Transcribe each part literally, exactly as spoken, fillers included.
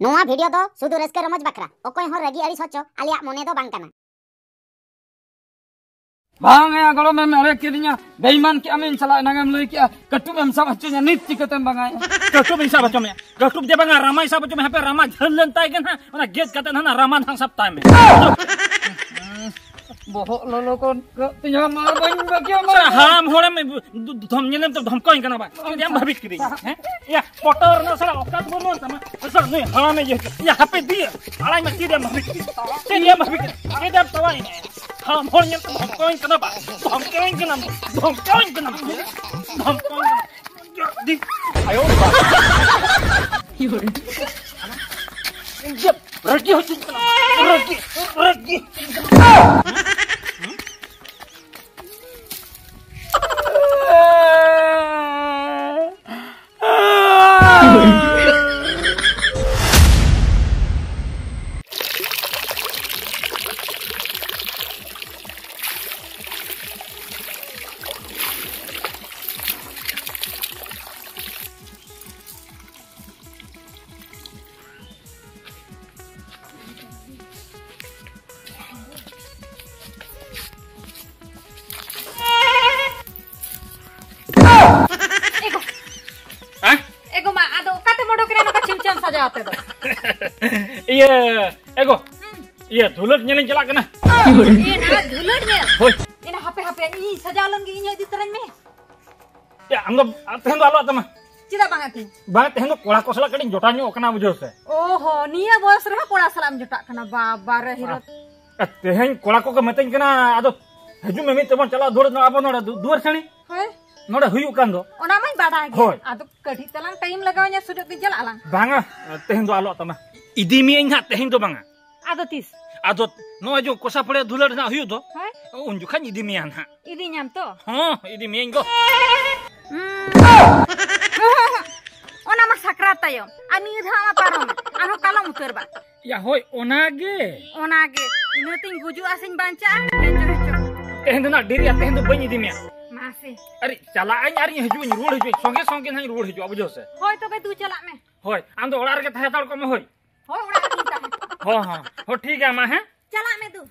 ᱱᱚᱣᱟ ᱵᱷᱤᱰᱤᱭᱳ ᱫᱚ ᱥᱩᱫᱷᱩ ᱨᱟᱹᱥᱠᱟᱹ ᱨᱚᱢᱚᱡᱽ ᱵᱟᱠᱷᱨᱟ, ᱚᱠᱚᱭ ᱦᱚᱸ ᱨᱟᱹᱜᱤ ᱟᱹᱲᱤᱥ ᱦᱚᱪᱚ ᱟᱞᱮᱭᱟᱜ ᱢᱚᱱᱮ ᱫᱚ ᱵᱟᱝ ᱠᱟᱱᱟ᱾ ᱵᱟᱝ ᱭᱟ, ᱜᱚᱲᱚᱢᱮᱢ ᱮᱲᱮ ᱠᱤᱫᱤᱧᱟ, ᱵᱮᱭᱤᱢᱟᱱ ᱠᱮᱫ ᱟᱢ, ᱤᱧ ᱥᱟᱞᱟᱜ ᱮᱱᱟᱝ ᱮᱢ ᱞᱟᱹᱭ ᱠᱮᱫᱼᱟ, ᱠᱟᱹᱴᱩᱵ ᱮᱢ ᱥᱟᱵ ᱦᱚᱪᱚᱧᱟ, ᱱᱤᱛ ᱪᱤᱠᱟᱹᱛᱮᱢ ᱵᱟᱝᱟ? ᱠᱟᱹᱴᱩᱵ ᱤᱧ ᱥᱟᱵ ᱦᱚᱪᱚ ᱢᱮᱭᱟ? ᱠᱟᱹᱴᱩᱵ ᱫᱚ ᱵᱟᱝᱟ, ᱨᱟᱢᱟᱭ ᱥᱟᱵ ᱦᱚᱪᱚ ᱢᱮᱭᱟ᱾ ᱦᱟᱯᱮ, ᱨᱟᱢᱟ ᱡᱷᱟᱹᱞ ᱞᱮᱱ ᱛᱟᱭ ᱜᱮ ᱱᱟᱦᱟᱜ, ᱚᱱᱟ ᱜᱮᱫ ᱠᱟᱛᱮ ᱱᱟᱦᱟᱜ ᱨᱟᱢᱟ ᱱᱟᱦᱟᱜ ᱥᱟᱵ ᱛᱟᱭ ᱢᱮ᱾ ᱵᱚᱦᱚᱜ ᱞᱚᱞᱚ ᱠᱚ ᱛᱤᱧᱟ, ᱢᱟ ᱵᱟᱹᱧ ᱵᱟᱹᱜᱤᱭᱟ, ᱢᱟ᱾ ᱟᱪᱪᱷᱟ, ᱦᱟᱲᱟᱢ ᱦᱚᱲᱮᱢ ᱫᱷᱚᱢ ᱧᱮᱞᱮᱢ ᱛᱮ ᱫᱷᱚᱢᱠᱟᱣᱤᱧ ᱠᱟᱱᱟ ᱵᱟ? ᱪᱮᱫ ᱮᱢ ᱵᱷᱟᱵᱤᱛ ᱠᱤᱫᱤᱧᱟ? ᱦᱮᱸ? ᱭᱟ, ᱯᱚᱴᱚᱨ ᱨᱮᱱᱟᱜ ᱥᱟᱞᱟ ᱚᱠᱟᱛ ᱵᱟᱹᱱᱩᱜ ᱛᱟᱢᱟ᱾ ᱥᱟᱞᱟ ᱱᱩᱭ ᱦᱟᱲᱟᱢᱮ ᱤᱭᱟᱹ ᱠᱮᱫ᱾ ᱭᱟ, ᱦᱟᱯᱮ ᱫᱤᱭᱟᱹ᱾ ᱟᱲᱟᱭ ᱢᱮ, ᱪᱮᱫ ᱮᱢ ᱵᱷᱟᱵᱤᱛ ᱠᱤᱫᱤᱧᱟ? ᱪᱮᱫ ᱮᱢ ᱵᱷᱟᱵᱤᱛ ᱠᱤᱫᱤᱧᱟ? ᱪᱮᱫ ᱮᱢ ᱛᱚᱣᱟᱭᱮᱱᱟ? ᱦᱟᱲᱟᱢ ᱦᱚᱲ ᱧᱮᱞ ᱛᱮ ᱫᱷᱚᱢᱠᱟᱣᱤᱧ ᱠᱟᱱᱟ ᱵᱟ? ᱫᱷᱚᱢᱠᱟᱣᱤᱧ ᱠᱟᱱᱟᱢ? ᱫᱷᱚᱢᱠᱟᱣᱤᱧ ᱠᱟᱱᱟᱢ? ᱫᱷᱚᱢᱠᱟᱣᱤᱧ ᱠᱟᱱᱟᱢ? ᱫᱤ-, ᱟᱭᱳ ᱵᱟᱵᱟ᱾ ᱤᱭᱟᱹ, ᱨᱟᱹᱜᱤ ᱦᱚᱪᱚᱧ ᱠᱟᱱᱟ᱾ ᱨᱟᱹᱜᱤ, ᱨᱟᱹᱜᱤ᱾ ᱮᱜᱳ᱾ ᱦᱮᱸ? ᱮᱜᱳ ᱢᱟ, ᱟᱫᱚ ᱚᱠᱟᱛᱮᱢ ᱚᱰᱚᱠ ᱮᱱᱟ ᱱᱚᱝᱠᱟ ᱪᱷᱤᱢᱪᱷᱟᱢ ᱥᱟᱡᱟᱣ ᱟᱛᱮ ᱫᱚ? ᱤᱭᱟᱹ, ᱮᱜᱳ᱾ ᱦᱩᱸ᱾ ᱤᱭᱟᱹ, ᱫᱷᱩᱞᱟᱹᱴ ᱧᱮᱞᱤᱧ ᱪᱟᱞᱟᱜ ᱠᱟᱱᱟ᱾ ᱮ, ᱱᱚᱣᱟ ᱫᱷᱩᱞᱟᱹᱴ ᱧᱮᱞ? ᱦᱳᱭ᱾ ᱮᱱᱟ ᱦᱟᱯᱮ, ᱦᱟᱯᱮ, ᱤᱧ ᱥᱟᱡᱟᱣ ᱞᱮᱱ ᱜᱮ, ᱤᱧ ᱦᱚᱸ ᱤᱫᱤ ᱛᱚᱨᱟᱧ ᱢᱮ᱾ ᱮ, ᱟᱢ ᱫᱚ, ᱟ, ᱛᱮᱦᱮᱧ ᱫᱚ ᱟᱞᱚ ᱟᱛᱟᱢᱟ᱾ ᱪᱮᱫᱟᱜ ᱵᱟᱝ ᱟᱹᱛᱤᱧ? ᱵᱟᱝ, ᱛᱮᱦᱮᱧ ᱫᱚ ᱠᱚᱲᱟ ᱠᱚ ᱥᱟᱞᱟᱜ ᱠᱟᱹᱴᱤᱡ ᱡᱚᱴᱟᱣ ᱧᱚᱜ ᱠᱟᱱᱟ, ᱵᱩᱡᱷᱟᱹᱣ ᱥᱮ᱾ ᱚ ᱦᱚ, ᱱᱤᱭᱟᱹ ᱵᱚᱭᱚᱥ ᱨᱮᱦᱚᱸ ᱠᱚᱲᱟ ᱥᱟᱞᱟᱜ ᱮᱢ ᱡᱚᱴᱟᱜ ᱠᱟᱱᱟ, ᱵᱟᱵᱟ ᱨᱮ ᱦᱤᱨᱳ᱾ ᱟ, ᱛᱮᱦᱮᱧ ᱠᱚᱲᱟ ᱠᱚᱠᱚ ᱢᱤᱛᱟᱹᱧ ᱠᱟᱱᱟ, ᱟᱫᱚ ᱦᱤᱡᱩᱜ ᱢᱮ, ᱢᱤᱫ ᱛᱮᱵᱚᱱ ᱪᱟᱞᱟᱜᱼᱟ, ᱫᱩᱣᱟᱹᱨ, ᱟᱵᱚ ᱱᱚᱰᱮ ᱫᱩ-, ᱫᱩᱣᱟᱹᱨ ᱥᱟᱹᱲᱤ᱾ ᱦᱳᱭ᱾ ᱱᱚᱰᱮ ᱦᱩᱭᱩᱜ ᱠᱟᱱ ᱫᱚ᱾ ᱚᱱᱟ ᱢᱟᱧ ᱵᱟᱰᱟᱭ ᱜᱮ᱾ ᱦᱳᱭ᱾ ᱟᱫᱚ ᱠᱟᱹᱴᱤᱡ ᱛᱟᱞᱟᱝ ᱴᱟᱭᱤᱢ ᱞᱟᱜᱟᱣ ᱤᱧᱟ, ᱥᱩᱡᱳᱜᱽ ᱛᱮ ᱪᱟᱞᱟᱜ ᱟᱞᱟᱝ᱾ ᱵᱟᱝᱟ, ᱛᱮᱦᱮᱧ ᱫᱚ ᱟᱞᱚ ᱟᱛᱟᱢᱟ᱾ ᱤᱫᱤ ᱢᱤᱭᱟᱹᱧ ᱦᱟᱸᱜ ᱛᱮᱦᱮᱧ ᱫᱚ ᱵᱟᱝᱟ᱾ ᱟᱫᱚ ᱛᱤᱥ? ᱟᱫᱚ ᱱᱚᱜᱼᱚᱭ ᱡᱮ ᱠᱚᱥᱟ ᱯᱟᱲᱮ ᱫᱩᱞᱟᱹᱲ ᱨᱮᱱᱟᱜ ᱦᱩᱭᱩᱜ ᱫᱚ, ᱦᱳᱭ᱾ ᱩᱱ ᱡᱚᱠᱷᱟᱧ ᱤᱫᱤ ᱢᱮᱭᱟ ᱱᱟᱦᱟᱜ᱾ ᱤᱫᱤᱧᱟᱢ ᱛᱚ? ᱦᱚᱸ, ᱤᱫᱤ ᱢᱤᱭᱟᱹᱧ ᱜᱚ᱾ ᱩᱸ᱾ ᱚᱱᱟ ᱢᱟ ᱥᱟᱠᱨᱟᱛ ᱛᱟᱭᱚᱢ᱾ ᱟᱨ ᱱᱤᱭᱟᱹ ᱫᱷᱟᱣ ᱢᱟ ᱯᱟᱨᱚᱢ᱾ ᱟᱨᱦᱚᱸ ᱠᱟᱞᱚᱢ ᱩᱛᱟᱹᱨ ᱵᱟ᱾ ᱭᱟ, ᱦᱳᱭ, ᱚᱱᱟ ᱜᱮ᱾ ᱚᱱᱟ ᱜᱮ᱾ ᱤᱱᱟᱹ ᱛᱤᱧ ᱜᱩᱡᱩᱜᱼᱟ ᱥᱮᱧ ᱵᱟᱧᱪᱟᱜᱼᱟ᱾ ᱦᱮᱸ ᱪᱚ, ᱦᱮᱸ ᱪᱚ᱾ ᱛᱮᱦᱮᱧ ᱫᱚ ᱱᱟᱜ ᱰᱮᱨᱤᱜᱼᱟ, ᱛᱮᱦᱮᱧ ᱫᱚ ᱵᱟᱹᱧ ᱤᱫᱤ ᱢᱮᱭᱟ᱾ ᱢᱟᱥᱮ᱾ ᱟᱨᱮ, ᱪᱟᱞᱟᱜ ᱟᱹᱧ ᱟᱨᱤᱧ ᱦᱤᱡᱩᱜ ᱟᱹᱧ, ᱨᱩᱣᱟᱹᱲ ᱦᱤᱡᱩᱜ ᱟᱹᱧ, ᱥᱚᱸᱜᱮ ᱥᱚᱸᱜᱮ ᱱᱟᱜ ᱤᱧ ᱨᱩᱣᱟᱹᱲ ᱦᱤᱡᱩᱜᱼᱟ, ᱵᱩᱡᱷᱟᱹᱣ ᱥᱮ? ᱦᱳᱭ, ᱛᱚᱵᱮ ᱫᱩ ᱪᱟᱞᱟᱜ ᱢᱮ᱾ ᱦᱳᱭ, ᱟᱢ ᱫᱚ ᱚᱲᱟᱜ ᱨᱮᱜᱮ ᱛᱟᱦᱮᱸ ᱦᱟᱛᱟᱲ ᱠᱚᱜ ᱢᱮ, ᱦᱳᱭ᱾ ᱦᱳᱭ, ᱚᱲᱟᱜ ᱨᱮᱜᱮᱧ ᱛᱟᱦᱮᱸ ᱠᱚᱜᱼᱟ᱾ ᱦᱚᱸ, ᱦᱚᱸ, ᱦᱚᱸ, ᱴᱷᱤᱠ ᱜᱮᱭᱟ, ᱢᱟ, ᱦᱮᱸ᱾ ᱪᱟᱞᱟᱜ ᱢᱮ ᱫᱩ᱾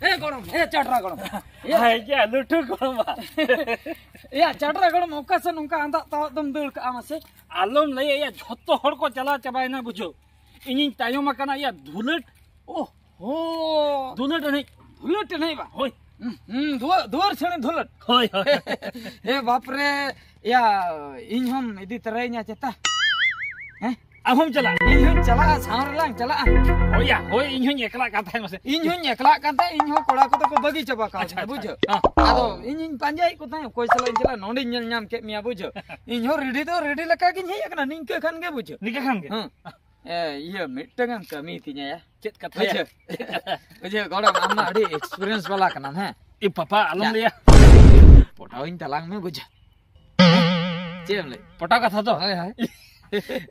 ᱮ ᱜᱚᱲᱚᱢ, ᱮ ᱪᱟᱴᱨᱟ ᱜᱚᱲᱚᱢ᱾ ᱮᱭᱟ᱾ ᱦᱮᱸ, ᱜᱮ ᱞᱩᱴᱷᱩ ᱜᱚᱲᱚᱢᱟ᱾ ᱮᱭᱟ, ᱪᱟᱴᱨᱟ ᱜᱚᱲᱚᱢ, ᱚᱠᱟ ᱥᱮᱫ ᱱᱚᱝᱠᱟ ᱟᱸᱫᱟᱜ ᱛᱟᱣᱟᱜ ᱫᱚᱢ ᱫᱟᱹᱲ ᱠᱟᱜᱼᱟ ᱢᱟᱥᱮ? ᱟᱞᱚᱢ ᱞᱟᱹᱭᱟ, ᱭᱟ, ᱡᱷᱚᱛᱚ ᱦᱚᱲ ᱠᱚ ᱪᱟᱞᱟᱣ ᱪᱟᱵᱟᱭᱮᱱᱟ, ᱵᱩᱡᱷᱟᱹᱣ᱾ ᱤᱧᱤᱧ ᱛᱟᱭᱚᱢ ᱟᱠᱟᱱᱟ, ᱭᱟ, ᱫᱷᱩᱞᱟᱹᱴ᱾ ᱳ ᱦᱳ᱾ ᱫᱷᱩᱞᱟᱹᱴ ᱮᱱᱮᱡ᱾ ᱫᱷᱩᱞᱟᱹᱴ ᱮᱱᱮᱡ ᱵᱟ? ᱦᱳᱭ᱾ ᱦᱩᱸ, ᱦᱩᱸ, ᱫᱩᱣᱟᱹᱨ, ᱫᱩᱣᱟᱹᱨ ᱪᱷᱟᱹᱲᱤ ᱫᱷᱩᱞᱟᱹᱴ᱾ ᱦᱳᱭ, ᱦᱳᱭ᱾ ᱮ ᱵᱟᱯ ᱨᱮ, ᱭᱟ, ᱤᱧ ᱦᱚᱸᱢ ᱤᱫᱤ ᱛᱚᱨᱟᱭᱤᱧᱟ ᱪᱮᱛᱟ? ᱦᱮᱸ? ᱟᱢ ᱦᱚᱸᱢ ᱪᱟᱞᱟᱜᱼᱟ? ᱤᱧ ᱦᱚᱸᱧ ᱪᱟᱞᱟᱜᱼᱟ, ᱥᱟᱶ ᱨᱮᱞᱟᱝ ᱪᱟᱞᱟᱜᱼᱟ᱾ ᱦᱳᱭ ᱭᱟ, ᱦᱳᱭ, ᱤᱧ ᱦᱚᱸᱧ ᱮᱠᱞᱟᱜ ᱠᱟᱱ ᱛᱟᱦᱮᱸᱫ ᱢᱟᱥᱮ᱾ ᱤᱧ ᱦᱚᱸᱧ ᱮᱠᱞᱟᱜ ᱠᱟᱱ ᱛᱟᱦᱮᱸᱫ, ᱤᱧ ᱦᱚᱸ ᱠᱚᱲᱟ ᱠᱚᱫᱚ ᱠᱚ ᱵᱟᱹᱜᱤ ᱪᱟᱵᱟ ᱠᱟᱣᱫᱤᱧᱟ, ᱟᱪᱪᱷᱟ, ᱟᱪᱪᱷᱟ᱾ ᱵᱩᱡᱷᱟᱹᱣ? ᱦᱮᱸ᱾ ᱟᱫᱚ ᱤᱧᱤᱧ ᱯᱟᱸᱡᱟᱭᱮᱫ ᱠᱚ ᱛᱟᱦᱮᱸᱫ, ᱚᱠᱚᱭ ᱥᱟᱞᱟᱜ ᱤᱧ ᱪᱟᱞᱟᱜᱼᱟ, ᱱᱚᱸᱰᱮᱧ ᱧᱮᱞ ᱧᱟᱢ ᱠᱮᱫ ᱢᱮᱭᱟ, ᱵᱩᱡᱷᱟᱹᱣ? ᱤᱧ ᱦᱚᱸ ᱨᱮᱰᱤ ᱫᱚ ᱨᱮᱰᱤ ᱞᱮᱠᱟ ᱜᱤᱧ ᱦᱮᱡ ᱟᱠᱟᱱᱟ, ᱱᱤᱝᱠᱟᱹ ᱠᱷᱟᱱ ᱜᱮ, ᱵᱩᱡᱷᱟᱹᱣ? ᱱᱤᱝᱠᱟᱹ ᱠᱷᱟᱱ ᱜᱮ? ᱦᱮᱸ᱾ ᱮ, ᱤᱭᱟᱹ, ᱢᱤᱫᱴᱟᱝ ᱮᱢ ᱠᱟᱹᱢᱤ ᱛᱤᱧᱟ ᱭᱟ᱾ ᱪᱮᱫ ᱠᱟᱛᱷᱟ ᱭᱟ? ᱵᱩᱡᱷᱟᱹᱣ? ᱵᱩᱡᱷᱟᱹᱣ, ᱜᱚᱲᱚᱢ, ᱟᱢ ᱢᱟ ᱟᱹᱰᱤ experience ᱵᱟᱞᱟ ᱠᱟᱱᱟᱢ, ᱦᱮᱸ? ᱮ ᱯᱟᱯᱟ, ᱟᱞᱚᱢ ᱭᱟ᱾ ᱞᱟᱹᱭᱟ᱾ ᱯᱚᱴᱟᱣᱤᱧ ᱛᱟᱞᱟᱝ ᱢᱮ, ᱵᱩᱡᱷᱟᱹᱣ᱾ ᱪᱮᱫ ᱮᱢ ᱞᱟᱹᱭ? ᱯᱚᱴᱟᱣ ᱠᱟᱛᱷᱟ ᱛᱚ? ᱦᱳᱭ, ᱦᱳᱭ᱾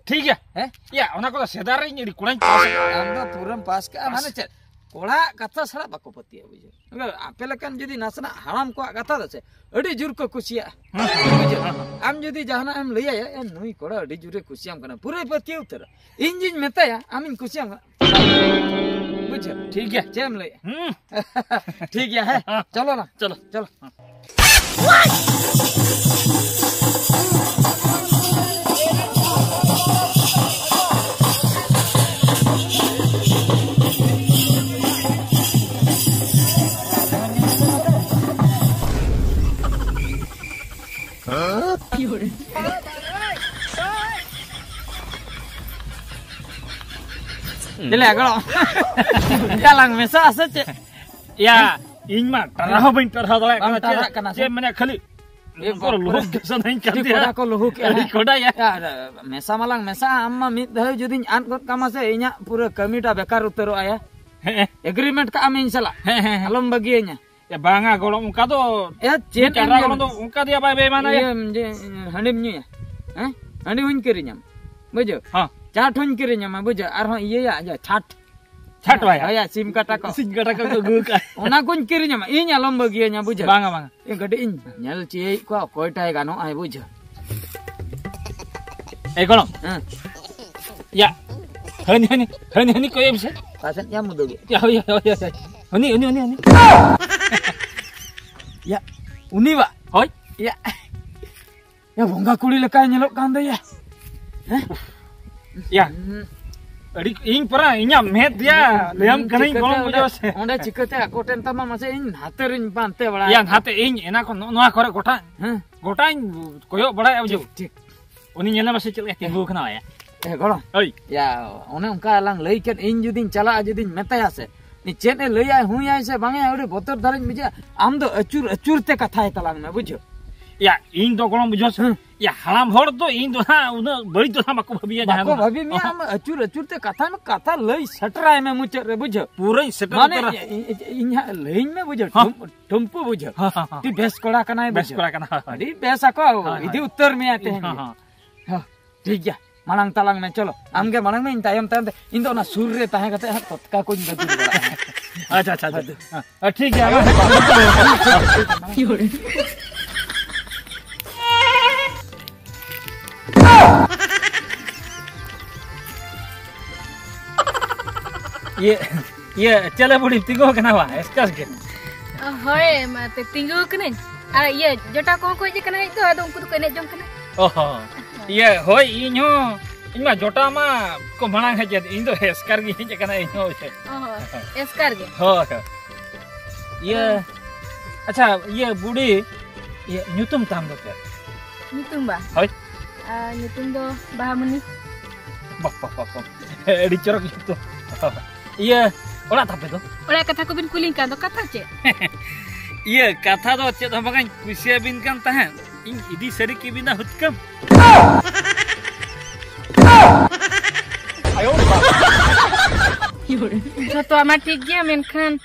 ᱴᱷᱤᱠ ᱜᱮᱭᱟ᱾ ᱦᱮᱸ? ᱭᱟ, ᱚᱱᱟ ᱠᱚᱫᱚ ᱥᱮᱫᱟᱭ ᱨᱮ ᱤᱧ ᱟᱹᱰᱤ ᱠᱚᱲᱟᱧ ᱯᱟᱥ ᱟᱠᱟᱫᱟ᱾ ᱟᱢ ᱫᱚ ᱯᱩᱨᱟᱹᱢ ᱯᱟᱥ ᱠᱟᱜᱼᱟ, ᱯᱟᱥ᱾ ᱢᱟᱱᱮ ᱪᱮᱫ? ᱠᱚᱲᱟᱣᱟᱜ ᱠᱟᱛᱷᱟ ᱥᱟᱞᱟᱜ ᱵᱟᱠᱚ ᱯᱟᱹᱛᱭᱟᱹᱜᱼᱟ, ᱵᱩᱡᱷᱟᱹᱣ᱾ ᱟᱯᱮ ᱞᱮᱠᱟᱱ ᱡᱩᱫᱤ ᱱᱟᱥᱮᱱᱟᱜ ᱦᱟᱲᱟᱢ ᱠᱚᱣᱟᱜ ᱠᱟᱛᱷᱟ ᱫᱚ ᱥᱮ, ᱟᱹᱰᱤ ᱡᱳᱨ ᱠᱚ ᱠᱩᱥᱤᱭᱟᱜᱼᱟ᱾ ᱦᱮᱸ, ᱦᱮᱸ, ᱵᱩᱡᱷᱟᱹᱣ? ᱦᱮᱸ, ᱦᱮᱸ᱾ ᱟᱢ ᱡᱩᱫᱤ ᱡᱟᱦᱟᱱᱟᱜ ᱮᱢ ᱞᱟᱹᱭᱟᱭᱟ, "ᱮ, ᱱᱩᱭ ᱠᱚᱲᱟ ᱟᱹᱰᱤ ᱡᱳᱨᱮ ᱠᱩᱥᱤᱭᱟᱢ ᱠᱟᱱᱟ", ᱯᱩᱨᱟᱹᱭ ᱯᱟᱹᱛᱭᱟᱹᱣ ᱩᱛᱟᱹᱨᱟ᱾ ᱤᱧ ᱡᱩᱧ ᱢᱮᱛᱟᱭᱟ, "ᱟᱢᱤᱧ ᱠᱩᱥᱤᱭᱟᱢ ᱠᱟᱱᱟ", ᱵᱩᱡᱷᱟᱹᱣ? ᱴᱷᱤᱠ ᱜᱮᱭᱟ᱾ ᱪᱮᱫ ᱮᱢ ᱞᱟᱹᱭᱮᱜᱼᱟ? ᱦᱩᱸ᱾ ᱴᱷᱤᱠ ᱜᱮᱭᱟ, ᱦᱮᱸ, ᱦᱮᱸ᱾ ᱪᱚᱞᱚ ᱞᱟᱝ᱾ ᱪᱚᱞᱚ᱾ ᱪᱚᱞᱚ᱾ ᱪᱮᱞᱮ ᱜᱚᱲᱚᱢ? ᱪᱟᱞᱟᱝ ᱢᱮᱥᱟ ᱟᱥᱮ ᱪᱮᱫ? ᱭᱟ, ᱤᱧ ᱢᱟ ᱴᱟᱨᱦᱟᱣ ᱵᱟᱹᱧ ᱴᱟᱨᱦᱟᱣ ᱫᱟᱲᱮᱭᱟᱜ ᱵᱟᱢ ᱠᱟᱱᱟ᱾ ᱪᱮᱫ, ᱴᱟᱨᱦᱟᱜ ᱠᱟᱱᱟ ᱥᱮ? ᱪᱮᱫ ᱢᱟᱱᱮ ᱠᱷᱟᱹᱞᱤ ᱮ ᱩᱱᱠᱩ ᱵᱟᱯ ᱨᱮ᱾ ᱞᱩᱦᱩᱠ ᱜᱮ ᱥᱟᱱᱟᱧ ᱠᱟᱱ ᱟᱹᱰᱤ ᱛᱟᱭᱟ᱾ ᱠᱚᱰᱟ ᱠᱚ ᱞᱩᱦᱩᱠ ᱮᱜᱼᱟ᱾ ᱟᱹᱰᱤ ᱠᱚᱰᱟ ᱭᱟ᱾ ᱭᱟ, ᱢᱮᱥᱟ ᱢᱟᱞᱟᱝ ᱢᱮᱥᱟᱜᱼᱟ, ᱟᱢ ᱢᱟ ᱢᱤᱫ ᱫᱷᱟᱣ ᱡᱩᱫᱤᱧ ᱟᱫ ᱜᱚᱫ ᱠᱟᱢᱟ ᱥᱮ, ᱤᱧᱟᱹᱜ ᱯᱩᱨᱟᱹ ᱠᱟᱹᱢᱤᱴᱟ ᱵᱮᱠᱟᱨ ᱩᱛᱟᱹᱨᱚᱜᱼᱟ ᱭᱟ᱾ ᱦᱮᱸ᱾ Agreement ᱠᱟᱜ ᱟᱢ ᱤᱧ ᱥᱟᱞᱟᱜ᱾ ᱦᱮᱸ, ᱦᱮᱸ, ᱦᱮᱸ᱾ ᱟᱞᱚᱢ ᱵᱟᱹᱜᱤᱭᱟᱹᱧᱟ᱾ ᱮ, ᱵᱟᱝᱟ ᱜᱚᱲᱚᱢ, ᱚᱱᱠᱟ ᱫᱚ ᱮ, ᱪᱮᱫ ᱢᱤᱫ ᱮᱢ ᱴᱟᱴᱟ ᱧᱟᱢᱟ? ᱜᱚᱲᱚᱢ ᱫᱚ ᱚᱱᱠᱟ ᱫᱚᱭᱟ ᱵᱟᱭ ᱵᱮᱭᱢᱟᱱᱟ ᱭᱟ᱾ ᱤᱭᱟᱹ, ᱡᱮ, ᱦᱟᱺᱰᱤᱢ ᱧᱩᱭᱟ? ᱦᱮᱸ? ᱦᱟᱺᱰᱤ ᱦᱚᱧ ᱠᱤᱨᱤᱧᱟᱢ᱾ ᱵᱩᱡᱷᱟᱹᱣ? ᱦᱮᱸ᱾ ᱪᱟᱴ ᱦᱚᱧ ᱠᱤᱨᱤᱧᱟᱢᱟ, ᱵᱩᱡᱷᱟᱹᱣ? ᱟᱨᱦᱚᱸ ᱤᱭᱟᱹᱭᱟ, ᱤᱭᱟᱹ, ᱪᱷᱟᱴ᱾ ᱪᱷᱟᱴᱣᱟᱭᱟ᱾ ᱦᱳᱭᱟ, ᱥᱤᱢ ᱠᱟᱴᱟ ᱠᱚ᱾ ᱥᱤᱧ ᱠᱟᱴᱟ ᱠᱚ ᱟᱹᱜᱩ ᱠᱟᱜᱼᱟ᱾ ᱚᱱᱟ ᱠᱚᱧ ᱠᱤᱨᱤᱧ ᱟᱢᱟ, ᱤᱧ ᱟᱞᱚᱢ ᱵᱟᱹᱜᱤᱭᱟᱹᱧᱟ, ᱵᱩᱡᱷᱟᱹᱣ? ᱵᱟᱝᱟ, ᱵᱟᱝᱟ᱾ ᱤᱧ ᱠᱟᱹᱴᱤᱡ ᱤᱧ ᱧᱮᱞ ᱪᱤᱭᱟᱹᱭᱮᱫ ᱠᱚᱣᱟ, ᱚᱠᱚᱭᱴᱟᱭ ᱜᱟᱱᱚᱜᱼᱟᱭ, ᱵᱩᱡᱷᱟᱹᱣ? ᱮᱭ ᱜᱚᱲᱚᱢ᱾ ᱦᱮᱸ᱾ ᱭᱟ᱾ ᱦᱟᱹᱱᱤ, ᱦᱟᱹᱱᱤ, ᱦᱟᱹᱱᱤ, ᱦᱟᱹᱱᱤ ᱠᱚᱭᱮ ᱢᱮᱥᱮ᱾ ᱚᱠᱟ ᱥᱮᱫ ᱭᱟᱢ ᱩᱫᱩᱜᱮᱫ? ᱭᱟ, ᱦᱳᱭ, ᱦᱳᱭ, ᱦᱳᱭ, ᱦᱳᱭ᱾ ᱦᱟᱹᱱᱤ, ᱦᱟᱹᱱᱤ, ᱦᱟᱹᱱᱤ, ᱦᱟᱹᱱᱤ᱾ ᱭᱟ, ᱩᱱᱤ ᱵᱟ? ᱦᱳᱭ᱾ ᱭᱟ᱾ ᱭᱟ, ᱵᱚᱸᱜᱟ ᱠᱩᱲᱤ ᱞᱮᱠᱟᱭ ᱧᱮᱞᱚᱜ ᱠᱟᱱ ᱫᱚᱭᱟ᱾ ᱦᱮᱸ? ᱭᱟ᱾ ᱦᱩᱸ᱾ ᱟᱹᱰᱤ, ᱤᱧ ᱯᱟᱨᱟ, ᱤᱧᱟᱜ ᱢᱮᱫ ᱭᱟ, ᱞᱟᱹᱭᱟᱢ ᱤᱧ ᱠᱟᱹᱱᱟᱹᱧ ᱪᱤᱠᱟᱹᱛᱮ ᱜᱚᱲᱚᱢ ᱚᱸᱰᱮ, ᱵᱩᱡᱷᱟᱹᱣ ᱥᱮ᱾ ᱚᱸᱰᱮ ᱪᱤᱠᱟᱹᱛᱮ ᱟᱠᱚ ᱴᱷᱮᱱ ᱛᱟᱢᱟ ᱢᱟᱥᱮ, ᱤᱧ ᱦᱟᱛᱮ ᱨᱤᱧ ᱯᱟᱱᱛᱮ ᱵᱟᱲᱟᱭᱟ᱾ ᱭᱟ, ᱦᱟᱛᱮ ᱤᱧ ᱮᱱᱟ ᱠᱷᱚᱱ ᱱᱚᱜᱼᱚ ᱱᱚᱣᱟ ᱠᱚᱨᱮ ᱜᱚᱴᱟ, ᱦᱮᱸ᱾ ᱜᱚᱴᱟᱧ ᱠᱚᱭᱚᱜ ᱵᱟᱲᱟᱭᱟ ᱵᱩᱡᱷᱟᱹᱣ᱾ ᱴᱷᱤᱠ, ᱴᱷᱤᱠ᱾ ᱩᱱᱤ ᱧᱮᱞᱮ ᱢᱮᱥᱮ ᱪᱮᱫ ᱞᱮᱠᱟ ᱛᱤᱸᱜᱩ ᱟᱠᱟᱱᱟ ᱟᱭᱟ᱾ ᱮ ᱜᱚᱲᱚᱢ᱾ ᱦᱳᱭ᱾ ᱭᱟ, ᱚᱱᱮ ᱚᱱᱠᱟ ᱞᱟᱝ ᱞᱟᱹᱭ ᱠᱮᱫ, ᱤᱧ ᱡᱩᱫᱤᱧ ᱪᱟᱞᱟᱜᱼᱟ, ᱡᱩᱫᱤᱧ ᱢᱮᱛᱟᱭᱟ ᱥᱮ, ᱩᱱᱤ ᱪᱮᱫ ᱮ ᱞᱟᱹᱭᱟᱭ, ᱦᱩᱭᱟᱭ ᱥᱮ ᱵᱟᱝ ᱮ, ᱟᱹᱰᱤ ᱵᱚᱛᱚᱨ ᱫᱷᱟᱨᱟᱧ ᱵᱩᱡᱷᱟᱹᱜᱼᱟ᱾ ᱟᱢ ᱫᱚ ᱟᱹᱪᱩᱨ ᱟᱹᱪᱩᱨ ᱛᱮ ᱠᱟᱛᱷᱟᱭ ᱛᱟᱞᱟᱝ ᱢᱮ, ᱵᱩᱡᱷᱟᱹᱣ? ᱭᱟ, ᱤᱧ ᱫᱚ ᱜᱚᱲᱚᱢ ᱵᱩᱡᱷᱟᱹᱣ ᱥᱮ? ᱦᱮᱸ᱾ ᱭᱟ, ᱦᱟᱲᱟᱢ ᱦᱚᱲ ᱫᱚ ᱤᱧ ᱫᱚ ᱦᱟᱸᱜ ᱩᱱᱟᱹᱜ ᱵᱟᱹᱲᱤᱡ ᱫᱚ ᱦᱟᱸᱜ ᱵᱟᱠᱚ ᱵᱷᱟᱹᱵᱤᱭᱟ ᱡᱟᱦᱟᱸ ᱵᱟᱠᱚ ᱫᱚ᱾ ᱵᱷᱟᱹᱵᱤ ᱢᱮᱭᱟ, ᱟᱢ ᱟᱹᱪᱩᱨ ᱟᱹᱪᱩᱨ ᱛᱮ ᱠᱟᱛᱷᱟ ᱢᱮ, ᱠᱟᱛᱷᱟ ᱞᱟᱹᱭ ᱥᱮᱴᱮᱨᱟᱭ ᱢᱮ ᱢᱩᱪᱟᱹᱫ ᱨᱮ, ᱵᱩᱡᱷᱟᱹᱣ? ᱯᱩᱨᱟᱹᱧ ᱥᱮᱴᱮᱨ ᱢᱟᱱᱮ ᱩᱛᱟᱹᱨᱟ᱾ ᱤ-, ᱤ-, ᱤᱧ ᱦᱟᱸᱜ ᱞᱟᱹᱭᱟᱹᱧ ᱢᱮ, ᱵᱩᱡᱷᱟᱹᱣ? ᱦᱚᱸ᱾ ᱴᱷᱩᱢ-, ᱴᱷᱩᱢᱯᱩ, ᱵᱩᱡᱷᱟᱹᱣ? ᱦᱚᱸ, ᱦᱚᱸ, ᱦᱚᱸ᱾ ᱟᱹᱰᱤ ᱵᱮᱥ ᱠᱚᱲᱟ ᱠᱟᱱᱟᱭ, ᱵᱮᱥ ᱵᱩᱡᱷᱟᱹᱣ? ᱠᱚᱲᱟ ᱠᱟᱱᱟ, ᱦᱳᱭ, ᱦᱳᱭ᱾ ᱟᱹᱰᱤ ᱵᱮᱥ ᱟᱠᱚ, ᱦᱳᱭ, ᱤᱫᱤ ᱦᱳᱭ᱾ ᱩᱛᱟᱹᱨ ᱢᱮᱭᱟ ᱛᱮᱦᱮᱧ ᱦᱚᱸ, ᱜᱮ᱾ ᱦᱚᱸ᱾ ᱦᱚᱸ᱾ ᱴᱷᱤᱠ ᱜᱮᱭᱟ, ᱢᱟᱲᱟᱝ ᱛᱟᱞᱟᱝ ᱢᱮ, ᱪᱚᱞᱚ᱾ ᱟᱢ ᱜᱮ ᱢᱟᱲᱟᱝ ᱢᱮ, ᱤᱧ ᱛᱟᱭᱚᱢ ᱛᱟᱭᱚᱢ ᱛᱮ᱾ ᱤᱧ ᱫᱚ ᱚᱱᱟ ᱥᱩᱨ ᱨᱮ ᱛᱟᱦᱮᱸ ᱠᱟᱛᱮ ᱦᱟᱸᱜ ᱴᱚᱴᱠᱟ ᱠᱚᱧ ᱵᱟᱹᱜᱤ ᱵᱟᱲᱟᱜᱼᱟ᱾ ᱟᱪᱪᱷᱟ, ᱟᱪᱪᱷᱟ, ᱟᱪᱪᱷᱟ᱾ ᱦᱮᱸ, ᱴᱷᱤᱠ ᱜᱮᱭᱟ᱾ ᱤᱭᱟᱹ, ᱤᱭᱟᱹ, ᱪᱮᱞᱮ ᱵᱩᱰᱷᱤ ᱛᱤᱸᱜᱩ ᱟᱠᱟᱱᱟ ᱵᱟ? ᱮᱥᱠᱟᱨ ᱜᱮ᱾ ᱚ, ᱦᱳᱭ, ᱢᱟ ᱛᱮ ᱛᱤᱸᱜᱩ ᱟᱠᱟᱱᱟᱹᱧ᱾ ᱟᱨ ᱤᱭᱟᱹ, ᱡᱚᱴᱟ ᱠᱚᱦᱚᱸ ᱠᱚ ᱦᱮᱡ ᱟᱠᱟᱱᱟ ᱦᱮᱡ ᱫᱚ, ᱟᱫᱚ ᱩᱱᱠᱩ ᱫᱚᱠᱚ ᱮᱱᱮᱡ ᱡᱚᱝ ᱠᱟᱱᱟ᱾ ᱚ ᱦᱚᱸ᱾ ᱤᱭᱟᱹ, ᱦᱳᱭ, ᱤᱧ ᱦᱚᱸ, ᱤᱧ ᱢᱟ ᱡᱚᱴᱟ ᱢᱟ ᱠᱚ ᱢᱟᱲᱟᱝ ᱦᱮᱡ ᱮᱱ, ᱤᱧ ᱫᱚ ᱮᱥᱠᱟᱨ ᱜᱤᱧ ᱦᱮᱡ ᱟᱠᱟᱱᱟ, ᱤᱧ ᱦᱚᱸ᱾ ᱚ ᱦᱚᱸ, ᱮᱥᱠᱟᱨ ᱜᱮ᱾ ᱦᱳᱭ, ᱦᱳᱭ᱾ ᱤᱭᱟᱹ, ᱦᱮᱸ᱾ ᱟᱪᱪᱷᱟ, ᱤᱭᱟᱹ, ᱵᱩᱰᱷᱤ, ᱤᱭᱟᱹ, ᱧᱩᱛᱩᱢ ᱛᱟᱢ ᱫᱚ ᱪᱮᱫ? ᱧᱩᱛᱩᱢ ᱵᱟ? ᱦᱳᱭ᱾ ᱟᱨ ᱧᱩᱛᱩᱢ ᱫᱚ ᱵᱟᱦᱟᱢᱩᱱᱤ᱾ ᱵᱟᱦ, ᱵᱟᱦ, ᱵᱟᱦ, ᱵᱟᱦ᱾ ᱟᱹᱰᱤ ᱪᱚᱨᱚᱠ ᱧᱩᱛᱩᱢ᱾ ᱤᱭᱟᱹ, ᱚᱲᱟᱜ ᱛᱟᱯᱮ ᱫᱚ? ᱚᱲᱟᱜ ᱠᱟᱛᱷᱟ ᱠᱚᱵᱤᱱ ᱠᱩᱞᱤᱧ ᱠᱟᱱ ᱫᱚ, ᱠᱟᱛᱷᱟ ᱪᱮᱫ? ᱤᱭᱟᱹ, ᱠᱟᱛᱷᱟ ᱫᱚ ᱪᱮᱫ ᱦᱚᱸ ᱵᱟᱝᱟᱧ ᱠᱩᱥᱤᱭᱟᱵᱤᱱ ᱠᱟᱱ ᱛᱟᱦᱮᱸᱫ᱾ ᱤᱧ ᱤᱫᱤ ᱥᱟᱹᱨᱤ ᱠᱮᱵᱤᱱᱟ ᱦᱩᱛᱠᱟᱹᱢ᱾ ᱡᱷᱚᱛᱚᱣᱟᱜ ᱢᱟ ᱴᱷᱤᱠ ᱜᱮᱭᱟ, ᱢᱮᱱᱠᱷᱟᱱ,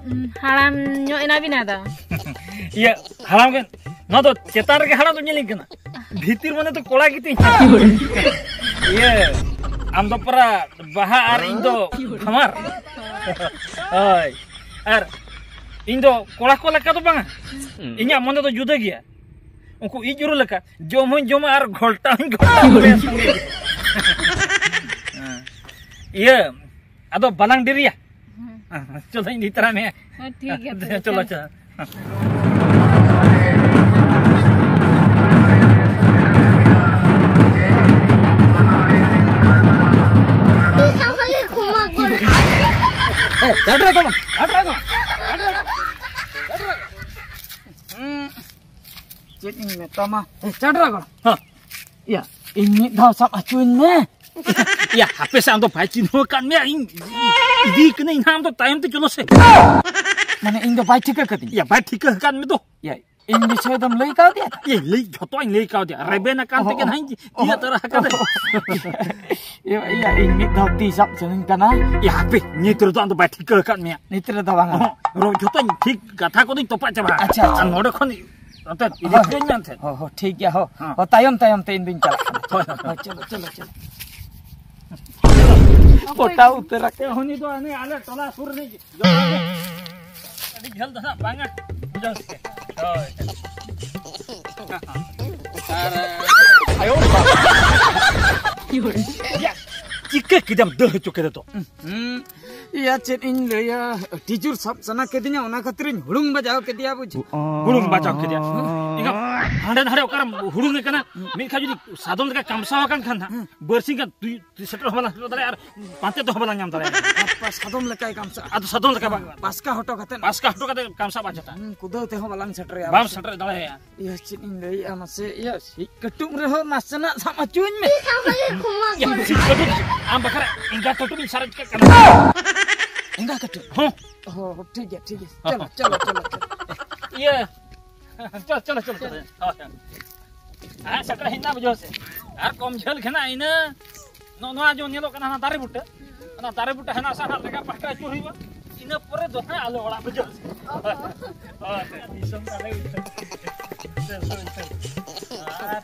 ᱩᱸ, ᱦᱟᱲᱟᱢ ᱧᱚᱜ ᱮᱱᱟ ᱵᱤᱱ ᱟᱫᱚ᱾ ᱤᱭᱟᱹ, ᱦᱟᱲᱟᱢ ᱜᱮ, ᱱᱚᱣᱟ ᱫᱚ ᱪᱮᱛᱟᱱ ᱨᱮᱜᱮ ᱦᱟᱲᱟᱢ ᱫᱚ ᱧᱮᱞᱤᱧ ᱠᱟᱱᱟ᱾ ᱵᱷᱤᱛᱤᱨ ᱢᱟᱱᱮ ᱫᱚ ᱠᱚᱲᱟ ᱜᱮᱛᱤᱧ᱾ ᱤᱭᱟᱹ, ᱟᱢ ᱫᱚ ᱯᱟᱨᱟ ᱵᱟᱦᱟ ᱟᱨ ᱤᱧ ᱫᱚ ᱠᱷᱟᱢᱟᱨ᱾ ᱦᱳᱭ᱾ ᱟᱨ ᱤᱧ ᱫᱚ ᱠᱚᱲᱟ ᱠᱚ ᱞᱮᱠᱟ ᱫᱚ ᱵᱟᱝᱟ᱾ ᱤᱧᱟᱹᱜ ᱢᱚᱱᱮ ᱫᱚ ᱡᱩᱫᱟᱹ ᱜᱮᱭᱟ᱾ ᱩᱱᱠᱩ ᱤᱡ ᱩᱨᱩ ᱞᱮᱠᱟ ᱡᱚᱢ ᱦᱚᱸᱧ ᱡᱚᱢᱟ ᱟᱨ ᱜᱷᱚᱞᱴᱟᱣ ᱦᱚᱸᱧ ᱜᱷᱚᱞᱴᱟᱣᱟ᱾ ᱦᱮᱸ᱾ ᱤᱭᱟᱹ, ᱟᱫᱚ ᱵᱟᱞᱟᱝ ᱰᱮᱨᱤᱭᱟ᱾ ᱦᱮᱸ᱾ ᱦᱮᱸ, ᱪᱚᱞᱚᱧ ᱤᱫᱤ ᱛᱟᱨᱟ ᱢᱮᱭᱟ᱾ ᱦᱮᱸ, ᱴᱷᱤᱠ ᱜᱮᱭᱟ ᱛᱚᱵᱮ, ᱪᱚᱞᱚ, ᱪᱚᱞᱚ᱾ ᱪᱚᱞᱚ᱾ ᱮ, ᱪᱟᱰᱨᱟ ᱠᱚᱢ, ᱪᱟᱰᱨᱟ ᱠᱚᱢ, ᱪᱟᱰᱨᱟ ᱠᱚᱢ᱾ ᱦᱩᱸ, ᱪᱮᱫ ᱤᱧ ᱢᱮᱛᱟᱢᱟ? ᱮ, ᱪᱟᱰᱨᱟ ᱠᱚᱢ᱾ ᱦᱮᱸ᱾ ᱭᱟ, ᱤᱧ ᱢᱤᱫ ᱫᱷᱟᱣ ᱥᱟᱵ ᱦᱚᱪᱚᱧ ᱢᱮ᱾ ᱭᱟ, ᱦᱟᱯᱮ ᱥᱮ, ᱟᱢ ᱫᱚ ᱵᱟᱭ ᱪᱤᱱᱦᱟᱹᱣ ᱟᱠᱟᱫ ᱢᱮᱭᱟ, ᱤᱧ ᱤᱫᱤ ᱠᱟᱹᱱᱟᱹᱧ ᱱᱟᱦᱟᱜ, ᱟᱢ ᱫᱚ ᱛᱟᱭᱚᱢ ᱛᱮ ᱪᱚᱞᱚ ᱥᱮ᱾ ᱢᱟᱱᱮ, ᱤᱧ ᱫᱚ ᱵᱟᱭ ᱴᱷᱤᱠᱟᱹ ᱠᱟᱹᱫᱤᱧ᱾ ᱭᱟ, ᱵᱟᱭ ᱴᱷᱤᱠᱟᱹ ᱟᱠᱟᱫ ᱢᱮ ᱫᱚ᱾ ᱭᱟ, ᱤᱧ ᱵᱤᱥᱚᱭ ᱫᱚᱢ ᱞᱟᱹᱭ ᱠᱟᱣᱫᱮᱭᱟ? ᱭᱟ, ᱞᱟᱹᱭ, ᱡᱷᱚᱛᱚᱧ ᱞᱟᱹᱭ ᱠᱟᱣᱫᱮᱭᱟ᱾ ᱨᱮᱵᱮᱱ ᱟᱠᱟᱱ ᱛᱮᱜᱮ ᱱᱟᱦᱟᱜ ᱤᱧ ᱤᱭᱟᱹ ᱛᱟᱨᱟ ᱟᱠᱟᱫᱟ᱾ ᱭᱟ, ᱭᱟ, ᱤᱧ ᱢᱤᱫ ᱫᱷᱟᱣ ᱛᱤ ᱥᱟᱵ ᱥᱟᱱᱟᱧ ᱠᱟᱱᱟ᱾ ᱭᱟ, ᱦᱟᱯᱮ, ᱱᱤᱛ ᱨᱮᱫᱚ ᱟᱢ ᱫᱚ ᱵᱟᱭ ᱴᱷᱤᱠᱟᱹ ᱟᱠᱟᱫ ᱢᱮᱭᱟ᱾ ᱱᱤᱛ ᱨᱮᱫᱚ ᱵᱟᱝᱟ᱾ ᱚᱦᱚᱸ, ᱨᱚ-, ᱡᱷᱚᱛᱚᱧ ᱴᱷᱤᱠ ᱠᱟᱛᱷᱟ ᱠᱚᱫᱚᱧ ᱛᱚᱯᱟᱜ ᱪᱟᱵᱟᱜᱼᱟ᱾ ᱟᱪᱪᱷᱟ, ᱟᱪᱪᱷᱟ᱾ ᱟᱨ ᱱᱚᱰᱮ ᱠᱷᱚᱱ ᱱᱚᱛᱮ ᱤᱫᱤ ᱦᱚᱪᱚᱧ ᱢᱮ ᱮᱱᱛᱮ᱾ ᱦᱚᱸ, ᱦᱚᱸ, ᱴᱷᱤᱠ ᱜᱮᱭᱟ, ᱦᱚᱸ᱾ ᱦᱮᱸ᱾ ᱦᱚᱸ, ᱛᱟᱭᱚᱢ, ᱛᱟᱭᱚᱢ ᱛᱮ ᱤᱧ ᱫᱩᱧ ᱪᱟᱞᱟᱜ ᱠᱟᱱᱟ᱾ ᱦᱳᱭ, ᱦᱳᱭ, ᱦᱳᱭ᱾ ᱦᱚᱸ, ᱪᱚᱞᱚ, ᱪᱚᱞᱚ, ᱪᱚᱞᱚ᱾ ᱜᱚᱴᱟ ᱩᱛᱟᱹᱨ ᱟᱠᱟᱱ᱾ ᱮ, ᱩᱱᱤ ᱫᱚ ᱦᱟᱱᱮ ᱟᱞᱮ ᱴᱚᱞᱟ ᱥᱩᱨ ᱨᱤᱱᱤᱡ ᱡᱚᱴᱟᱣ ᱜᱮ᱾ ᱟᱹᱰᱤ ᱡᱷᱟᱹᱞ ᱫᱚ ᱱᱟᱜ ᱵᱟᱝᱟ᱾ ᱵᱩᱡᱷᱟᱹᱣ ᱥᱮ? ᱦᱳᱭ᱾ ᱟᱨ, ᱟᱭᱳ ᱵᱟᱵᱟ᱾ ᱭᱟ, ᱪᱤᱠᱟᱹ ᱠᱮᱫᱟᱢ ᱫᱟᱹᱲ ᱦᱚᱪᱚ ᱠᱮᱫᱮ ᱫᱚ? ᱦᱩᱸ᱾ ᱭᱟ, ᱪᱮᱫ ᱤᱧ ᱞᱟᱹᱭᱟ, ᱟᱹᱰᱤ ᱡᱳᱨ ᱥᱟᱵ ᱥᱟᱱᱟ ᱠᱮᱫᱤᱧᱟ, ᱚᱱᱟ ᱠᱷᱟᱹᱛᱤᱨᱤᱧ ᱦᱩᱲᱩᱝ ᱵᱟᱡᱟᱣ ᱠᱮᱫᱮᱭᱟ, ᱵᱩᱡᱷᱟᱹᱣ᱾ ᱦᱩᱲᱩᱝ ᱵᱟᱡᱟᱣ ᱠᱮᱫᱮᱭᱟ? ᱮᱱᱠᱷᱟᱱ ᱦᱟᱸᱰᱮ ᱱᱟᱰᱮ ᱚᱠᱟᱨᱮᱢ ᱦᱩᱲᱩᱝ ᱮ ᱠᱟᱱᱟ? ᱢᱤᱫ ᱠᱷᱟᱡ ᱡᱩᱫᱤ ᱥᱟᱫᱚᱢ ᱞᱮᱠᱟ ᱠᱟᱢᱥᱟᱣ ᱟᱠᱟᱱ ᱠᱷᱟᱱ ᱦᱟᱸᱜ, ᱵᱟᱹᱨᱥᱤᱧ ᱜᱟᱱ ᱛᱩᱭᱩ, ᱛᱩᱭᱩ ᱥᱮᱴᱮᱨ ᱦᱚᱸ ᱵᱟᱞᱟᱝ ᱥᱮᱴᱮᱨ ᱫᱟᱲᱮᱭᱟᱜᱼᱟ ᱟᱨ ᱯᱟᱱᱛᱮ ᱛᱮᱦᱚᱸ ᱵᱟᱞᱟᱝ ᱧᱟᱢ ᱫᱟᱲᱮᱭᱟᱜᱼᱟ᱾ ᱵᱟᱯᱟ, ᱥᱟᱫᱚᱢ ᱞᱮᱠᱟᱭ ᱠᱟᱢᱥᱟᱜᱼᱟ᱾ ᱟᱫᱚ ᱥᱟᱫᱚᱢ ᱞᱮᱠᱟ ᱵᱟᱝ, ᱯᱟᱥᱠᱟ ᱦᱚᱴᱚ ᱠᱟᱛᱮ᱾ ᱯᱟᱥᱠᱟ ᱦᱚᱴᱚ ᱠᱟᱛᱮ ᱠᱟᱢᱥᱟ ᱵᱟᱝ ᱪᱮᱛᱟᱜ᱾ ᱦᱩᱸ, ᱠᱩᱫᱟᱹᱣ ᱛᱮᱦᱚᱸ ᱵᱟᱞᱟᱝ ᱥᱮᱴᱮᱨᱮᱭᱟ᱾ ᱵᱟᱢ ᱥᱮᱴᱮᱨ ᱫᱟᱲᱮᱭᱟᱜᱼᱟ᱾ ᱤᱭᱟᱹ, ᱪᱮᱫ ᱤᱧ ᱞᱟᱹᱭᱮᱜᱼᱟ ᱢᱟᱥᱮ, ᱤᱭᱟᱹ, ᱥᱤᱡ ᱠᱟᱹᱴᱩᱵ ᱨᱮᱦᱚᱸ ᱱᱟᱥᱮᱱᱟᱜ ᱥᱟᱵ ᱦᱚᱪᱚᱧ ᱢᱮ᱾ ᱤᱭᱟᱹ, ᱥᱤᱡ ᱠᱟᱹᱴᱩᱵ? ᱟᱢ ᱵᱟᱠᱷᱨᱟ ᱮᱸᱜᱟ ᱠᱟᱹᱴᱩᱵ ᱤᱧ ᱥᱟᱨᱮᱡ ᱠᱟᱜ ᱠᱟᱱᱟ᱾ ᱮᱸᱜᱟ ᱠᱟᱹᱴᱩᱵ? ᱦᱚᱸ᱾ ᱦᱚᱸ, ᱴᱷᱤᱠ ᱜᱮᱭᱟ, ᱴᱷᱤᱠ ᱜᱮᱭᱟ᱾ ᱪᱚᱞᱚ, ᱪᱚᱞᱚ, ᱪᱚᱞᱚ, ᱪᱚᱞᱚ᱾ ᱤᱭᱟᱹ, ᱪᱚᱞᱚ, ᱪᱚᱞᱚ, ᱪᱚᱞᱚ, ᱪᱚᱞᱚ᱾ ᱦᱳᱭ, ᱦᱳᱭ᱾ ᱦᱮᱸ, ᱥᱮᱴᱮᱨ ᱦᱮᱡ ᱮᱱᱟ, ᱵᱩᱡᱷᱟᱹᱣ ᱥᱮ᱾ ᱟᱨ ᱠᱚᱢ ᱡᱷᱟᱹᱞ ᱜᱮ ᱦᱮᱱᱟᱜᱼᱟ, ᱤᱱᱟᱹ ᱱᱚᱜᱼᱚ ᱱᱚᱣᱟ ᱡᱮᱢᱚᱱ ᱧᱮᱞᱚᱜ ᱠᱟᱱᱟ, ᱦᱟᱱᱟ ᱫᱟᱨᱮ ᱵᱩᱴᱟᱹ, ᱚᱱᱟ ᱫᱟᱨᱮ ᱵᱩᱴᱟᱹ ᱦᱟᱱᱟ ᱥᱟᱦᱟ ᱞᱮᱠᱟ ᱯᱟᱦᱴᱟ ᱟᱹᱪᱩᱨ ᱦᱩᱭᱩᱜᱼᱟ, ᱤᱱᱟᱹ ᱯᱚᱨᱮ ᱫᱚ ᱦᱟᱸᱜ ᱟᱞᱮ ᱚᱲᱟᱜ ᱵᱩᱡᱷᱟᱹᱣ᱾ ᱦᱳᱭ, ᱫᱤᱥᱚᱢ ᱛᱟᱞᱮ ᱩᱴᱷᱟᱹᱣ᱾ ᱩᱴᱷᱟᱹᱣ, ᱩᱴᱷᱟᱹᱣ᱾ ᱟᱨ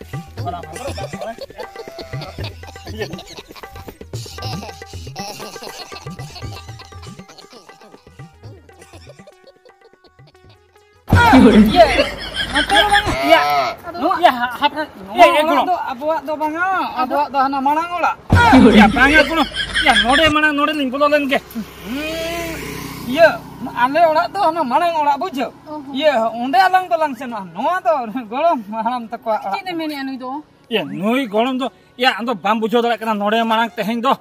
ᱚᱱᱟ ᱵᱷᱟᱜᱚᱨ ᱫᱟᱜ ᱠᱚᱨᱮ᱾ ᱤᱭᱟᱹ, ᱱᱚᱛᱮ ᱫᱚ ᱵᱟᱝ᱾ ᱤᱭᱟᱹ, ᱟᱫᱚ ᱱᱚᱣᱟ, ᱤᱭᱟᱹ, ᱦᱟ-, ᱦᱟᱯ-, ᱱᱚᱣᱟ ᱤᱭᱟᱹ, ᱚᱲᱟᱜ ᱜᱚᱲᱚᱢ᱾ ᱫᱚ ᱟᱵᱚᱣᱟᱜ ᱫᱚ ᱵᱟᱝᱟ, ᱟᱵᱚᱣᱟᱜ ᱫᱚ ᱦᱟᱱᱟ ᱢᱟᱲᱟᱝ ᱚᱲᱟᱜ᱾ ᱤᱭᱟᱹ, ᱵᱟᱝᱟ, ᱜᱚᱲᱚᱢ᱾ ᱤᱭᱟᱹ, ᱱᱚᱰᱮ ᱢᱟᱲᱟᱝ, ᱱᱚᱰᱮ ᱞᱤᱧ ᱵᱚᱞᱚ ᱞᱮᱱ ᱜᱮ᱾ ᱦᱩᱸ, ᱤᱭᱟᱹ, ᱟᱞᱮ ᱚᱲᱟᱜ ᱫᱚ ᱦᱟᱱᱟ ᱢᱟᱲᱟᱝ ᱚᱲᱟᱜ, ᱵᱩᱡᱷᱟᱹᱣ? ᱚ ᱦᱚᱸ᱾ ᱤᱭᱟᱹ, ᱚᱸᱰᱮ ᱟᱞᱟᱝ ᱫᱚᱞᱟᱝ ᱥᱮᱱᱚᱜᱼᱟ᱾ ᱱᱚᱣᱟ ᱫᱚ ᱜᱚᱲᱚᱢ ᱦᱟᱲᱟᱢ ᱛᱟᱠᱚᱣᱟᱜ ᱚᱲᱟᱜ᱾ ᱪᱮᱫ ᱮ ᱢᱮᱱᱮᱜᱼᱟ ᱱᱩᱭ ᱫᱚ? ᱤᱭᱟᱹ, ᱱᱩᱭ ᱜᱚᱲᱚᱢ ᱫᱚ, ᱤᱭᱟᱹ, ᱟᱢ ᱫᱚ ᱵᱟᱢ ᱵᱩᱡᱷᱟᱹᱣ ᱫᱟᱲᱮᱭᱟᱜ ᱠᱟᱱᱟ, ᱱᱚᱰᱮ ᱢᱟᱲᱟᱝ ᱛᱮᱦᱮᱧ ᱫᱚ᱾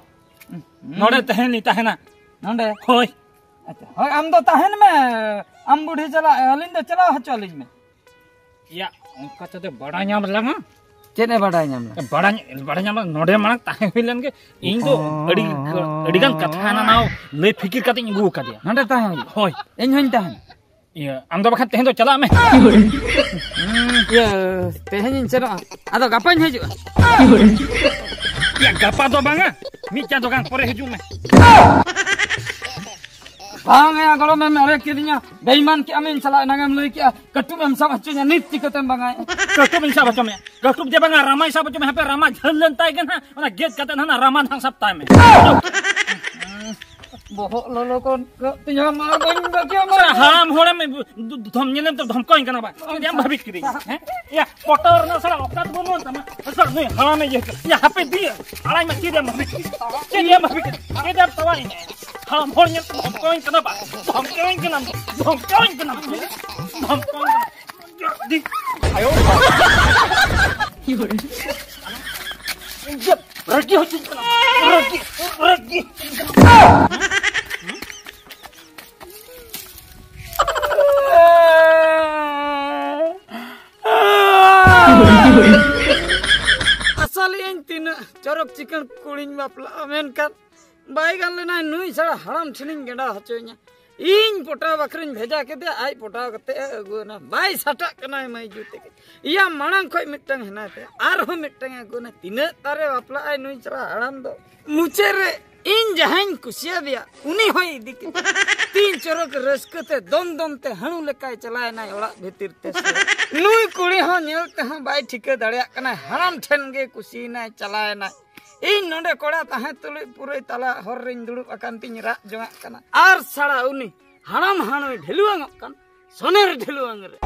ᱦᱩᱸ᱾ ᱱᱚᱰᱮ ᱛᱮᱦᱮᱧ ᱞᱤᱧ ᱛᱟᱦᱮᱱᱟ᱾ ᱱᱚᱰᱮ? ᱦᱳᱭ᱾ ᱟᱪᱪᱷᱟ, ᱦᱳᱭ, ᱟᱢ ᱫᱚ ᱛᱟᱦᱮᱱ ᱢᱮ, ᱟᱢ ᱵᱩᱰᱷᱤ ᱪᱟᱞᱟᱜ, ᱟᱹᱞᱤᱧ ᱫᱚ ᱪᱟᱞᱟᱣ ᱦᱚᱪᱚ ᱟᱹᱞᱤᱧ ᱢᱮ᱾ ᱭᱟ, ᱚᱱᱠᱟ ᱛᱮᱫᱚ ᱵᱟᱲᱟᱭ ᱧᱟᱢ ᱞᱮᱱᱟ᱾ ᱪᱮᱫ ᱮ ᱵᱟᱰᱟᱭ ᱧᱟᱢ ᱞᱮᱱᱟ? ᱵᱟᱲᱟᱭ, ᱵᱟᱲᱟᱭ ᱧᱟᱢ ᱞᱮᱱᱟ, ᱱᱚᱰᱮ ᱢᱟᱲᱟᱝ ᱛᱟᱦᱮᱸ ᱦᱩᱭ ᱞᱮᱱ ᱜᱮ᱾ ᱤᱧ ᱫᱚ ᱚ᱾ ᱟᱹᱰᱤ, ᱟᱹᱰᱤ ᱜᱟᱱ ᱠᱟᱛᱷᱟ ᱦᱟᱱᱟ ᱱᱟᱣᱟ ᱞᱟᱹᱭ ᱯᱷᱤᱠᱤᱨ ᱠᱟᱛᱮᱧ ᱟᱹᱜᱩ ᱟᱠᱟᱫᱮᱭᱟ᱾ ᱱᱚᱰᱮ ᱛᱟᱦᱮᱸ ᱦᱩᱭᱩᱜᱼᱟ᱾ ᱦᱳᱭ᱾ ᱤᱧ ᱦᱚᱧ ᱛᱟᱦᱮᱱᱟ᱾ ᱤᱭᱟᱹ, ᱟᱢ ᱫᱚ ᱵᱟᱠᱷᱟᱱ ᱛᱮᱦᱮᱧ ᱫᱚ ᱪᱟᱞᱟᱜ ᱢᱮ᱾ ᱦᱩᱸ, ᱤᱭᱟᱹ, ᱛᱮᱦᱮᱧᱤᱧ ᱥᱮᱱᱚᱜᱼᱟ, ᱟᱫᱚ ᱜᱟᱯᱟᱧ ᱦᱤᱡᱩᱜᱼᱟ᱾ ᱭᱟ, ᱜᱟᱯᱟ ᱫᱚ ᱵᱟᱝᱟ, ᱢᱤᱫ ᱪᱟᱸᱫᱚ ᱜᱟᱱ ᱯᱚᱨᱮ ᱦᱤᱡᱩᱜ ᱢᱮ᱾ ᱵᱟᱝ ᱭᱟ, ᱜᱚᱲᱚᱢ ᱮᱢ ᱮᱲᱮ ᱠᱤᱫᱤᱧᱟ, ᱵᱮᱭᱢᱟᱱ ᱠᱮᱜ ᱟᱢ, ᱤᱧ ᱥᱟᱞᱟᱜ ᱮᱱᱟᱝ ᱮᱢ ᱞᱟᱹᱭ ᱠᱮᱜᱼᱟ, ᱠᱟᱹᱴᱩᱵ ᱮᱢ ᱥᱟᱵ ᱦᱚᱪᱚᱧᱟ, ᱱᱤᱛ ᱪᱤᱠᱟᱹᱛᱮᱢ ᱵᱟᱝᱟᱭ? ᱠᱟᱹᱴᱩᱵ ᱤᱧ ᱥᱟᱵ ᱦᱚᱪᱚ ᱢᱮᱭᱟ? ᱠᱟᱹᱴᱩᱵ ᱡᱮ ᱵᱟᱝᱟ, ᱨᱟᱢᱟᱭ ᱥᱟᱵ ᱦᱚᱪᱚ ᱢᱮᱭᱟ, ᱦᱟᱯᱮ ᱨᱟᱢᱟ ᱡᱷᱟᱹᱞ ᱞᱮᱱ ᱛᱟᱭ ᱜᱮ ᱱᱟᱦᱟᱜ, ᱚᱱᱟ ᱜᱮᱫ ᱠᱟᱛᱮ ᱱᱟᱦᱟᱜ ᱨᱟᱢᱟ ᱱᱟᱦᱟᱜ ᱥᱟᱵ ᱛᱟᱭ ᱢᱮ᱾ ᱵᱚᱦᱚᱜ ᱞᱚᱞᱚ ᱠᱚ ᱛᱤᱧᱟ, ᱢᱟ ᱵᱟᱹᱧ ᱵᱟᱹᱜᱤᱭᱟ, ᱢᱟ᱾ ᱥᱟᱞᱟ ᱦᱟᱲᱟᱢ ᱦᱚᱲᱮᱢ ᱫᱷᱚᱢ ᱧᱮᱞᱮᱢ ᱛᱮ ᱫᱷᱚᱢᱠᱟᱣᱤᱧ ᱠᱟᱱᱟ ᱵᱟ? ᱪᱮᱫ ᱮᱢ ᱵᱷᱟᱹᱵᱤᱛ ᱠᱤᱫᱤᱧᱟ, ᱦᱮᱸ? ᱭᱟ, ᱯᱚᱴᱟᱣ ᱨᱮᱱᱟᱜ ᱥᱟᱞᱟ ᱚᱠᱟᱛ ᱵᱟᱹᱱᱩᱜ ᱛᱟᱢᱟ᱾ ᱥᱟᱞᱟ ᱱᱩᱭ ᱦᱟᱲᱟᱢᱮ ᱤᱭᱟᱹ ᱠᱮᱫ᱾ ᱭᱟ, ᱦᱟᱯᱮ ᱫᱤᱭᱟ, ᱟᱲᱟᱝ ᱢᱟ ᱪᱮᱫ ᱮᱢ ᱵᱷᱟᱹᱵᱤᱛ ᱠᱤᱫᱤᱧᱟ? ᱪᱮᱫ ᱮᱢ ᱵᱷᱟᱹᱵᱤᱛ ᱠᱤᱫᱤᱧᱟ? ᱪᱮᱫ ᱮᱢ ᱛᱟᱣᱟᱭᱤᱧᱟ? ᱦᱟᱲᱟᱢ ᱦᱚᱲ ᱧᱮᱞ ᱛᱮ ᱫᱷᱚᱢᱠᱟᱣᱤᱧ ᱠᱟᱱᱟ ᱵᱟ? ᱫᱷᱚᱢᱠᱟᱣᱤᱧ ᱠᱟᱱᱟᱢ, ᱫᱷᱚᱢᱠᱟᱣᱤᱧ ᱠᱟᱱᱟᱢ, ᱫᱷᱚᱢᱠᱟᱣᱤᱧ ᱠᱟᱱᱟᱢ᱾ ᱫᱤ, ᱟᱭᱳ᱾ ᱤᱭᱟᱹ, ᱨᱟᱹᱜᱤ ᱦᱚᱪᱚᱧ ᱠᱟᱱᱟ᱾ ᱨᱟᱹᱜᱤ, ᱨᱟᱹᱜᱤ᱾ ᱟᱥᱟ ᱞᱮᱜᱼᱟᱹᱧ ᱛᱤᱱᱟᱹᱜ ᱪᱚᱨᱚᱠ ᱪᱤᱠᱟᱹᱲ ᱠᱩᱲᱤᱧ ᱵᱟᱯᱞᱟᱜᱼᱟ, ᱢᱮᱱᱠᱷᱟᱱ ᱵᱟᱭ ᱜᱟᱱ ᱞᱮᱱᱟ, ᱱᱩᱭ ᱥᱟᱞᱟ ᱦᱟᱲᱟᱢ ᱴᱷᱮᱱᱤᱧ ᱜᱮᱸᱰᱟ ᱦᱚᱪᱚᱭᱤᱧᱟ᱾ ᱤᱧ ᱯᱚᱴᱟᱣ ᱵᱟᱠᱷᱨᱟᱧ ᱵᱷᱮᱡᱟ ᱠᱮᱫᱮᱭᱟ, ᱟᱡ ᱯᱚᱴᱟᱣ ᱠᱟᱛᱮ ᱮ ᱟᱹᱜᱩᱣᱟᱱᱟ᱾ ᱵᱟᱭ ᱥᱟᱴᱟᱜ ᱠᱟᱱᱟ ᱢᱟᱹᱭ ᱡᱩ ᱛᱮᱜᱮ᱾ ᱤᱭᱟ, ᱢᱟᱲᱟᱝ ᱠᱷᱚᱡ ᱢᱤᱫᱴᱟᱝ ᱦᱮᱱᱟᱭ ᱛᱟᱭᱟ, ᱟᱨᱦᱚᱸ ᱢᱤᱫᱴᱟᱝ ᱮ ᱟᱹᱜᱩᱣᱟᱱᱟ᱾ ᱛᱤᱱᱟᱹᱜ ᱛᱟᱨᱮ ᱵᱟᱯᱞᱟᱜ ᱟᱭ ᱱᱩᱭ ᱥᱟᱞᱟ ᱦᱟᱲᱟᱢ ᱫᱚ? ᱢᱩᱪᱟᱹᱫ ᱨᱮ ᱤᱧ ᱡᱟᱦᱟᱸᱧ ᱠᱩᱥᱤᱭᱟᱫᱮᱭᱟ, ᱩᱱᱤ ᱦᱚᱸᱭ ᱤᱫᱤ ᱠᱮᱫᱮᱭᱟ᱾ ᱛᱤᱱ ᱪᱚᱨᱚᱠ ᱨᱟᱹᱥᱠᱟᱹ ᱛᱮ ᱫᱚᱱ ᱫᱚᱱ ᱛᱮ ᱦᱟᱹᱬᱩ ᱞᱮᱠᱟᱭ ᱪᱟᱞᱟᱣᱮᱱᱟᱭ ᱚᱲᱟᱜ ᱵᱷᱤᱛᱤᱨ ᱛᱮ᱾ ᱱᱩᱭ ᱠᱩᱲᱤ ᱦᱚᱸ ᱧᱮᱞ ᱛᱮᱦᱚᱸ ᱵᱟᱭ ᱴᱷᱤᱠᱟᱹ ᱫᱟᱲᱮᱭᱟᱜ ᱠᱟᱱᱟ, ᱦᱟᱲᱟᱢ ᱴᱷᱮᱱ ᱜᱮ ᱠᱩᱥᱤᱭᱮᱱᱟᱭ, ᱪᱟᱞᱟᱣᱮᱱᱟᱭ᱾ ᱤᱧ ᱱᱚᱰᱮ ᱠᱚᱲᱟ ᱛᱟᱦᱮᱸ ᱛᱩᱞᱩᱡ ᱯᱩᱨᱟᱹᱭ ᱛᱟᱞᱟ ᱦᱚᱨ ᱨᱤᱧ ᱫᱩᱲᱩᱵ ᱟᱠᱟᱱ ᱛᱤᱧ ᱨᱟᱜ ᱡᱚᱝᱟᱜ ᱠᱟᱱᱟ᱾ ᱟᱨ ᱥᱟᱲᱟ ᱩᱱᱤ ᱦᱟᱲᱟᱢ ᱦᱟᱹᱬᱩᱭ ᱰᱷᱮᱞᱩᱣᱟᱝᱚᱜ ᱠᱟᱱ᱾ ᱥᱚᱱᱮᱨ ᱰᱷᱤᱞᱣᱟᱹᱝ ᱨᱮ᱾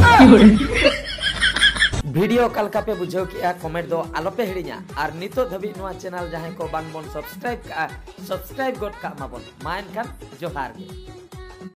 ᱵᱷᱤᱰᱤᱭᱳ ᱚᱠᱟ ᱞᱮᱠᱟ ᱯᱮ ᱵᱩᱡᱷᱟᱹᱣ ᱠᱮᱫᱼᱟ, ᱠᱚᱢᱮᱱᱴ ᱫᱚ ᱟᱞᱚᱯᱮ ᱦᱤᱲᱤᱧᱟ᱾ ᱟᱨ ᱱᱤᱛᱚᱜ ᱫᱷᱟᱹᱵᱤᱡ ᱱᱚᱣᱟ ᱪᱮᱱᱮᱞ ᱡᱟᱦᱟᱸᱭ ᱠᱚ ᱵᱟᱝ ᱵᱚᱱ ᱥᱟᱵᱥᱠᱨᱟᱭᱤᱵ ᱠᱟᱜᱼᱟ, ᱥᱟᱵᱥᱠᱨᱟᱭᱤᱵ ᱜᱚᱫ ᱠᱟᱜ ᱢᱟᱵᱚᱱ᱾ ᱢᱟ ᱮᱱᱠᱷᱟᱱ ᱡᱚᱦᱟᱨ ᱜᱮ᱾